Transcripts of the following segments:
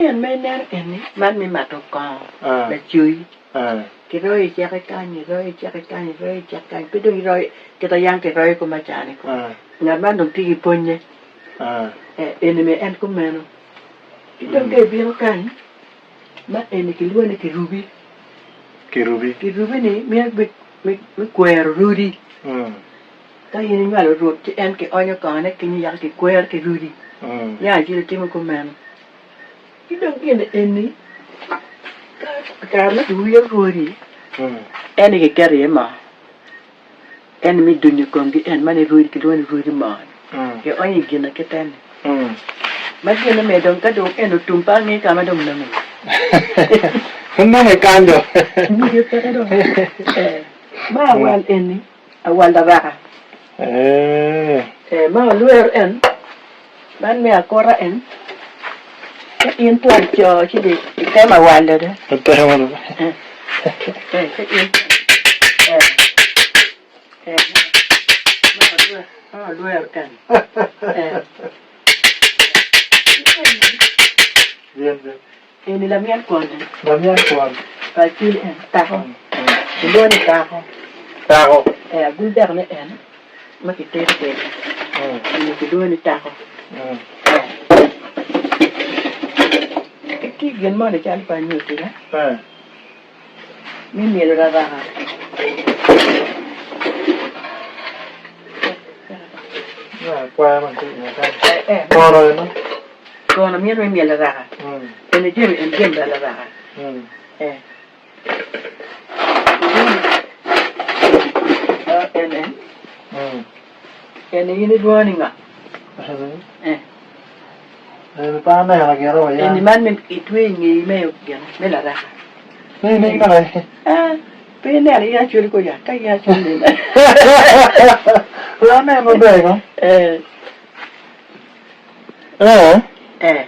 En ma ineno eni man me mato kongo lacoyi kiroyo iceke kany iroyo iceke kany iroyo iceke kany pe dong iroyo kita yang kiroyo koma cani ko ngat man dong tye ki pwonye eni me en kumeno ki dong ka ibino kany ma eni kilwongo ni kirubi kirubi ni mito me kwero rudi. Ka in inywalo Rwot, ci en kionyo kongone kenyo yako kikwero ki rudi. Nia acel itimo kumeno. Ki dong gin eni, ka kare ma kiwiro rwodi, en aye kiketo iye moo, en me dunyo komgi en man aye rwodi kilwongo ni rwodi moo-ni, kionyo i gin aketeni. Ma gin omiyo dong ka dong en otum pe angeyo ka ma dong nonge iye. Nonge kany dong. Ngec peke dong. Ma awal eni. Awal araka. Ee, ma olwero en, man me akuta en, ka in twon co ci dong itemo awalo do. Atemo do. Ee, ka in, ee, ee, ma olwero, ma olwero en, ee. Eni lamyel kwon ni. Lamyel kwon. Pa acwili en tako. Kilwongo ni tako. Tako. Ee agul dek ne en ma kitedo kwede. Eni kilwongo ni tako. Ee. Ki gin moni calo pa anyuti ne. Me myelo raraka. Kono mito me myelo raraka. Eni jami en jami pa laraka. En en. Eni in ilwongo ni nga? Eni pe aneno gire wa ya. Eni man me itweyo i ngeyi me gin me laraka. Ni ni dok. Eh, pe ineno in acwali ko ya, ka in acwali nene. Pe aneno maber ko. Eh. Eh. Eh.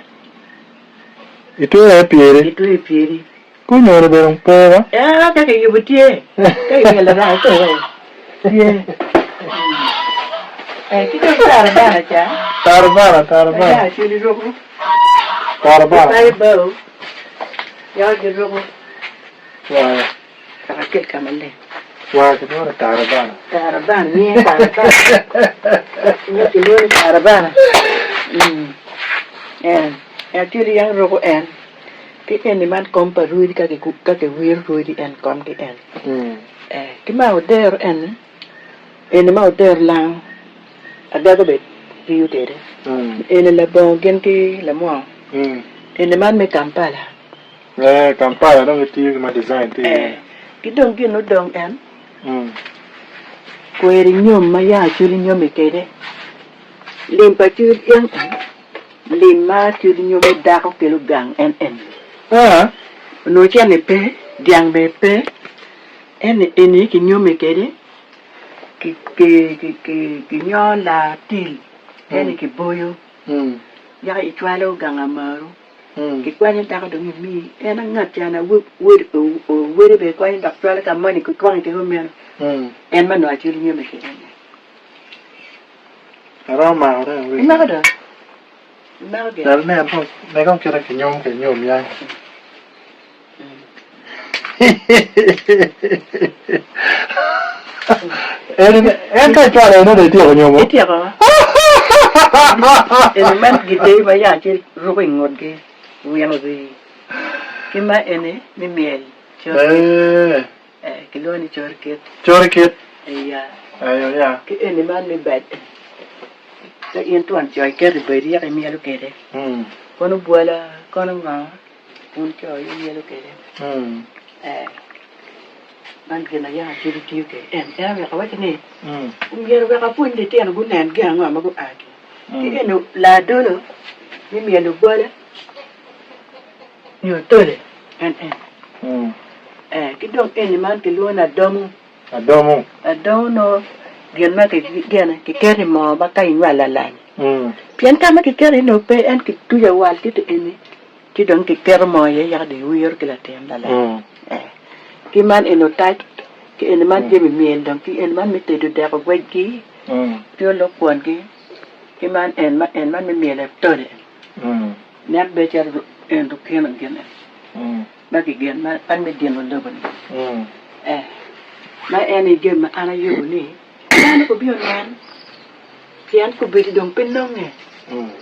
Itweyo i pyeri. Itweyo i pyeri. Gunyoro bedo pe ba. Eh, ka kiyubo tye. Ka imyelo rac pe tye. Eh, ki dong tarabana ca. Tarabana, tarabana. Ya acwali ruko. Tarabana. Gipayo bao. Yako giruko. Waya. Kaka akel ka maleng. Waya kilwongo ni tarabana. Tarabana, nyinge tarabana. Nyinge kilwongo ni tarabana. Mm. Eh, acwali yang ruko en. Ki eni man kom pa rwodi ka kiwiro rwodi en kom ki en ki ma odero eni eni ma odero lango agaga bene tiyo kwede eni labongo gin ki lamwongo eni man me Kampala Kampala dong gitiyo ki ma design tye iye ki dong gin odong en kweri nyom ma yam acwali nyomi kwede lim pa cwiny en. Lim ma acwali nyomo dako kelo gang en eni. Onongo cente pe, dyang bene pe, ento eni kinyome kwede kinyongo laa til eni kiboyo yaka icwalo gang amaru kikwanyo dako dong imi en angat ca wode bene kwanyo dok cwalo ka moni kitwango ki kumeno en ma onongo acwali nyome kwede-ni. Aromo mako dong. Imako dong. Imako gin. Dal nen kong, nen kong kite kinyom ki nyom ya. En en ka icwalo eno dong ityeko nyomo. Ityeko. Eni man gitei ma ya ci ruko i ngutgi wino rii ki ma eni me myel. Eh. Eh, kilwongo ni cor kit. Cor kit. Eya. Ayo ya. Ki eni man me bad eni. Ka in twon co iketo i badi yaka imyelo kwede. Kono bwala, kono ngo, wun co aye wumyelo kwede. Eh, man gin ma yaka acel itiyo kwede. En, en oweko awacci ni, omyero wek apwony litino gunen gin ango ma gua ki. Ki eni ladolo me myelo bwala. Nyo tole en en. Ee, ki dong eni man kilwongo ni adomo. Adomo. Adomo nongo gin ma gine kiketo i moo ma ka inywalo alany. Pien ka ma kiketo iye nongo pe en kituco awal ki to eni ci dong kiketo moo iye yaka dong iwiro ki latin lalany. Ee, ki man eni otac, ki eni man jami myel dong ki eni man me tedo dek ogwecgi ki olok kwongi ki man en man me myelo tole. Nen bene calo. En lukino gin eni ma gigen ma an me dino lobo-ni. Ee, ma en aye gin ma an ayubo ni dano gubin onen, pien kobedo dong pe nonge.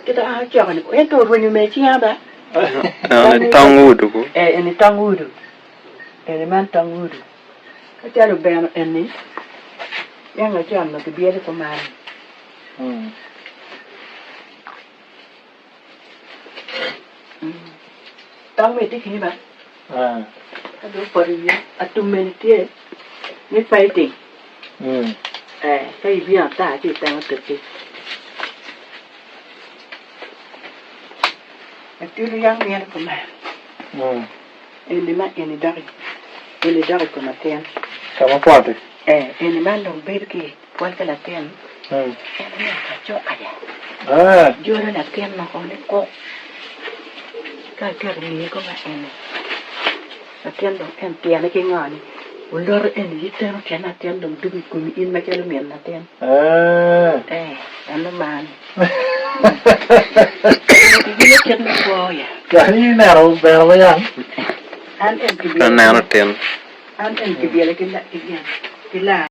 Kit ma an acoko-ni, ento orwenyo me i cinga ba. Eni tong udu ku? Ee, eni tong udu. Eni man tong udu. Ka calo obeno eni, yang acon ma kibyelo kuman. Tong me tye kini ba? Ka dong opoto i wiya, atum mene tye me fighting. Eh, ka ibino ata ci itemo tuki. Atudu yang myelo kuman. Eni ma eni dok eni dok i kom atin. Ka ma kwat-ti? Eh, eni man dong bedo ki Pwony ka latin en oneno ka cok aya jolo latin moko ni kuk ka aketo ngeye koma eni latin dong en tyene ki ngo ni oloto eni iteno tyen latin dong dugo i komi in macalo min latin ee eno man giwinyo kit me kwo ya. In ineno bene ma yang? An en Aneno tin. An en kibyele ki laa.